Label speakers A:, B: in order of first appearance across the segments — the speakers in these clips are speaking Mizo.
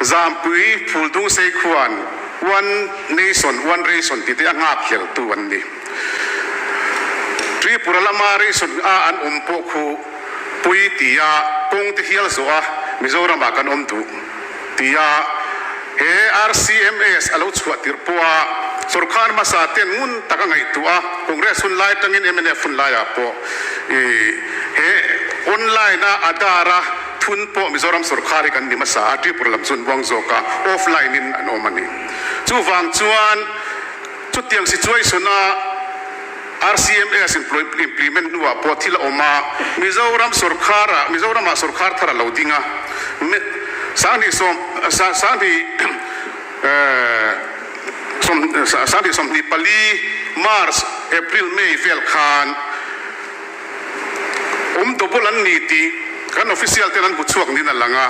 A: Zampui Phuldungsei khuan One Nation One Ration tih te a nghakhleltu an ni. Tripura lama ration a an awm pawh khu pui tia kawng te hial zawh a Mizoramah kan awm duh tia he RCMS a lo chhuah tirh pawha sorkar hmasa ten ngun tak a ngaihtuah a, Congress hun lai atangin mnf hun laiah pawh he online a Aadhaar a thun pawh Mizoram sorkar hi kan ni hmasa a, Tripura lam chu an buang zawk a, offline in an awm a ni. Chuvang chuan chutiang situation a RCMS implement hnuah pawh thil a awm a, Mizoram sorkharah Mizoramah sorkhar thar a lo ding a, Sanghnih sawm Sanghnih sawm Sanghnih 24 March, April, May vel khan awm double an ni tih kan official ten an hmu chhuak niin a lang a,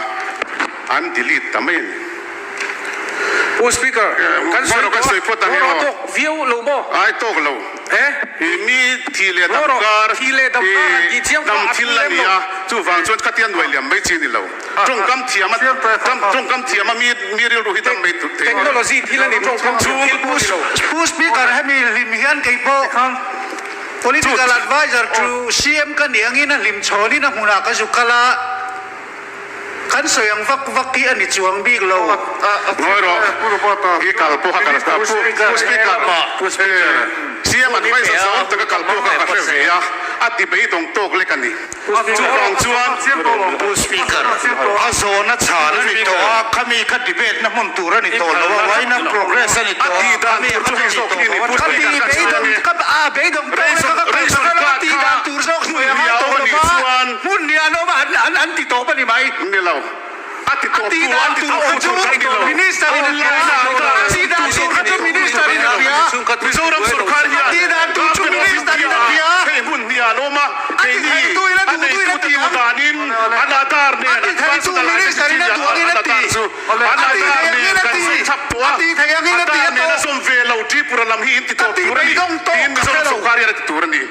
A: an delete ta mai a ni.
B: Pu Speaker, kan sawi
A: kan sawi phawt ang e aw.
B: Tawk viau lo maw?
A: Ai tawk lo.
B: Eh?
A: Mi thi leh dam kar, dam thil a ni a, chuvang chuan khatia nuai liam mai chi a ni lo. Tawngkam thiam a, tawngkam thiam a mi mi rilru hi dam mai thei a ni.
B: Technology thil a ni, tawngkam thiam thil pawh a ni lo.
C: Pu Speaker, hemi hlim hian kei pawh Political Adviser to CM ka nih angin a hlim chhawnin a hmunah ka zu kal a. Kan sawi ang vak vak hi a ni chuang bik lo.
A: Ngawi rawh, i kal pawh kha kal ta. Pu Speaker, CM adviser zawng taka kal pawh kha ka hre ve a, a ti beidawng tawk lek a ni. Chuvang chuan.
C: Pu Speaker, a zawna chhan a ni tawh a, khami kha debate na hmun tur a ni tawh lo a, why not progress a ni tawh a, khami kha a ni tawh lo a, ka ti beidawng a beidawng tawk lek a, ka kal ka lo a tih dan tur zawk hmuh a ngai tawh lo va. Hmun ni an awm a, an an an ti tawp a ni mai.
A: Ni lo. A ti tawp tu, a ti tawp tu tur kan ni lo.
C: Minister in a hria. A tih dan tur kha chu Minister in a hria.
A: Mizoram sorkar hian
C: A tih dan tur chu
A: Government of
C: Minister in
A: India
C: a hria.
A: hei hmun hnih an awm a,
C: A ti
A: keini
C: thei tu in a
A: a
C: duh tu in
A: neitu
C: a
A: te
C: ti
A: duh
C: ang.
A: danin an Aadhaar
C: A
A: nen
C: ti
A: an
C: thei tu
A: personal
C: Minister in
A: identity
C: a duh angin
A: an
C: a ti.
A: Aadhaar chu
C: A
A: an
C: ti
A: Aadhaar
C: thei
A: nen
C: angin a
A: kan
C: ti.
A: sawi chap tawh
C: A
A: a,
C: ti thei angin a ti
A: Aadhaar
C: a
A: nen a
C: tawh.
A: zawm ve lo Tripura lam hi in ti
C: Ka
A: tawp
C: tih
A: tur a ni
C: beidawng tawh
A: tiin
C: ka
A: Mizoram
C: hre lo.
A: sorkar hian a ti tur a ni.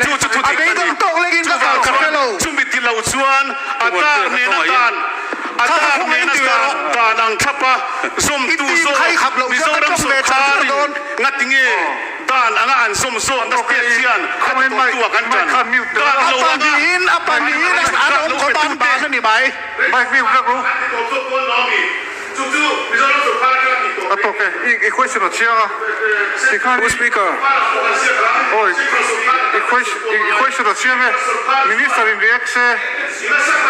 A: Chu chu thu
C: A
A: dik a ni.
C: beidawng tawk lekin ka
A: Chuvang
C: kal ka hre
A: chuan
C: lo.
A: chumi ti lo chuan a dar nena dan a
C: Kha ka
A: dar
C: khawngaih
A: nena
C: ti ve
A: dan
C: rawh.
A: dan ang thlap a
C: I
A: zawmtu
C: team
A: zawk
C: kha i khap loh chuan ka
A: Mizoram
C: tawng ve char char
A: sorkarin
C: dawn.
A: ngatinge dan anga an zawm zawk na state hian a ti tawptu ah kan ṭan dan
C: A
A: lo anga
C: pahnihin a pahnihin an
A: dan
C: awm
A: lo
C: khawp a an
A: petute
C: ban a ni mai.
D: Mike mute vek ru. A tawk e, i question a chiang a, tikhan
B: Pu Speaker.
D: Awi, i question i question a chiang e, Minister in react se,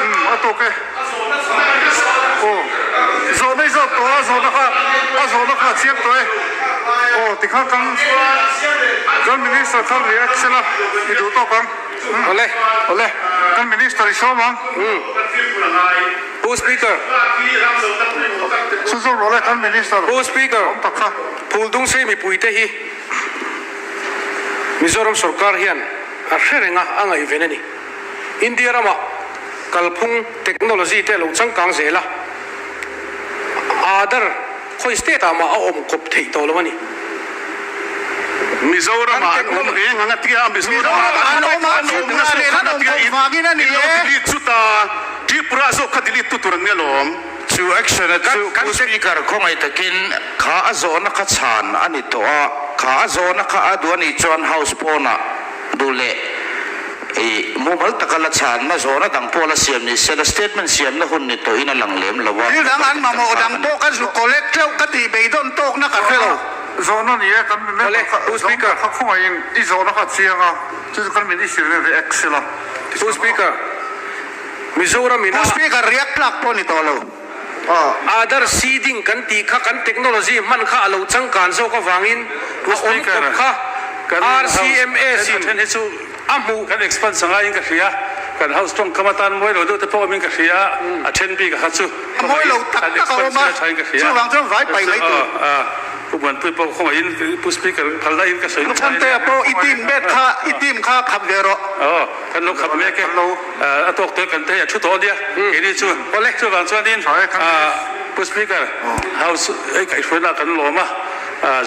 D: umm a tawk e. Aw, zawhna i zawt tawh a, zawhna kha a zawhna kha a chiang tawh e. Aw, tikhan kan kan Minister khan react se la, i duh tawk ang.
B: Awle,
D: awle, kan Minister i sawm ang.
B: Pu Speaker.
D: Chu zawk rawh le kan Minister.
B: Pu Speaker,
D: Awm tak kha.
B: Phuldungsei mipuite hi Mizoram sorkar hian a hre reng a, a ngaihven a ni. India ramah kalphung technology te a lo changkang zel a, Aadhar khawi state ah mah a awm kawp theih tawh lo a ni.
A: Mizoram ah an awm reng ang a tia, Mizoram ah
C: an awm a,
A: an awm nasa
C: nen an awm
A: khan a tia,
C: kawp vangin a ni
A: in lo
C: e.
A: delete chuta Tripura zawk kha delete tu tur an ni alawm.
E: Chu action a chu Pu Speaker khawngaih takin kha a zawhna kha chhan a ni tawh a, kha a zawhna kha a duh a nih chuan House pawnah duh leh i mumal taka la chhanna zawhna dang pawh la siam ni se la statement siamna hun ni tawhin a lang lem lo a.
C: Thil dang an mamawh dang pawh ka zu collect tleuh ka tih beidawn tawkna ka hre lo.
D: Zawhna ni e, kan member kha zawhna kha khawngaihin i zawhna kha a chiang a, chu chu kan minister in react se la.
B: Pu Speaker, Mizoram in a.
C: Pu Speaker, react tlak pawh ni tawh lo.
B: Aadhar seeding kan tih kha kan technology hman kha a lo changkan zawk avangin a awm khawp kha RCMS in a hmuh.
F: Kan expand sangaiin ka hria, kan house tawngkam atan mawi lo deuh te pawh awmin ka hria, a then bik a kha chu
C: A mawi lo tak
F: kan
C: tak a
F: expand
C: awm a,
F: sila thain ka hria.
C: chuvang chuan vai pai mai tur.
F: Pu Muanpui pawh khawngaihin Pu Speaker phalna in ka sawi
C: Pu Chhantea pawh i team bet kha i team kha khap ve rawh.
F: Aw, kan lo khap mek e. A tawk tawh kan te a thu tawh a nia. Keini chu chuvang chuanin Pu Speaker House ei kaihhruaina kan lawm a,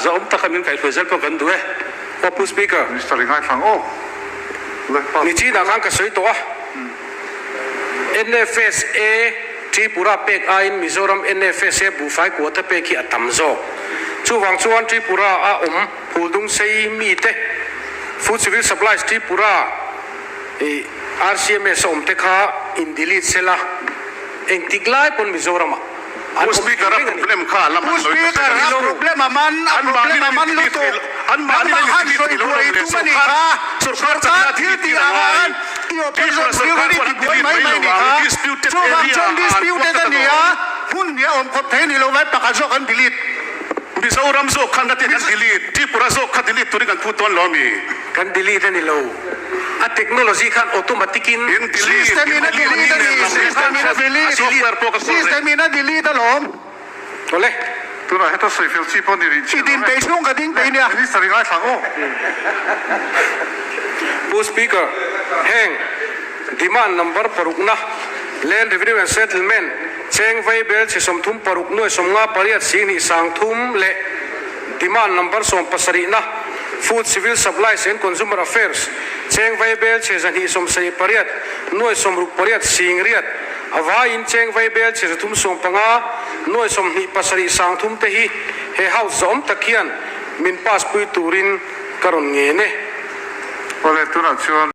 F: zahawm taka min kaihhruai zel pawh kan duh e.
B: Aw Pu Speaker.
D: Minister i ngaithlang aw.
B: Nichinah khan ka sawi tawh a, NFSA. Tripura pek aiin Mizoram NFSA buhfai quota pek hi a tam zawk. Chuvang chuan Tripura a awm Phuldungsei mite Food Civil Supplies Tripura i RCMS a awm te kha in delete sela engtik lai pawn Mizoram ah an
A: Pu
B: awm thei
A: Speaker a
B: reng a ni.
A: problem kha a lam
C: Pu
A: an sawi ta
C: Speaker
A: hreh
C: a
A: lo.
C: problem a man a
A: An mahni
C: problem a
A: an
C: man
A: in delete
C: lutuk
A: thei lo an mahni
C: nangmah
A: an in
C: khan
A: delete
C: sawi
A: thei lo
C: buai
A: lo le
C: tum a nih
A: sorkar
C: kha
A: sorkar
C: sorkar
A: chakna
C: thil
A: delete
C: tih
A: tir a
C: ang
A: ngai
C: khan i
A: Tripura
C: opposition
A: sorkar
C: thil
A: chuan
C: i
A: an
C: tibuai
A: delete
C: mai
A: mai
C: mai
A: lo
C: nih
A: ang
C: kha
A: disputed
C: chuvang
A: area
C: chuan
A: ah an
C: disputed
A: kuak
C: a
A: ta
C: ni
A: lo
C: a
A: ang.
C: hmun hnih a awm khawp thei ni lo vai pakhat zawk an delete.
A: Mizoram zawk khan ka ti kan delete, Tripura zawk kha delete turin kan phut dawn lo ami?
B: Kan delete a ni lo. A technology khan automatic in.
A: In delete,
C: System
A: in
C: in a
A: delete
C: delete a
A: nen
C: ni,
A: lam
C: system in a
A: a
C: delete,
A: software pawh ka kawl reng.
C: system in a delete alawm.
B: Awle.
D: Tunah heta sawi fel chi pawh ni rih
C: I
D: chiah lo
C: din
D: e.
C: peih chhung ka ding peih nia.
D: Minister i ngaithla ang aw.
B: Pu Speaker, heng demand number parukna, Land Revenue and Settlement, Cheng Vaibel chhe 36 nuai 58 sihnih 30 leh demand number 17na, Food Civil Supplies and Consumer Affairs, Cheng Vaibel chhe 278 nuai 68 sing riat, a vaiin Cheng Vaibel chhe 315 nuai 27 30 te hi he House zawm tak hian min pass pui turin ka rawn ngen e.
D: Awle tunah chuan.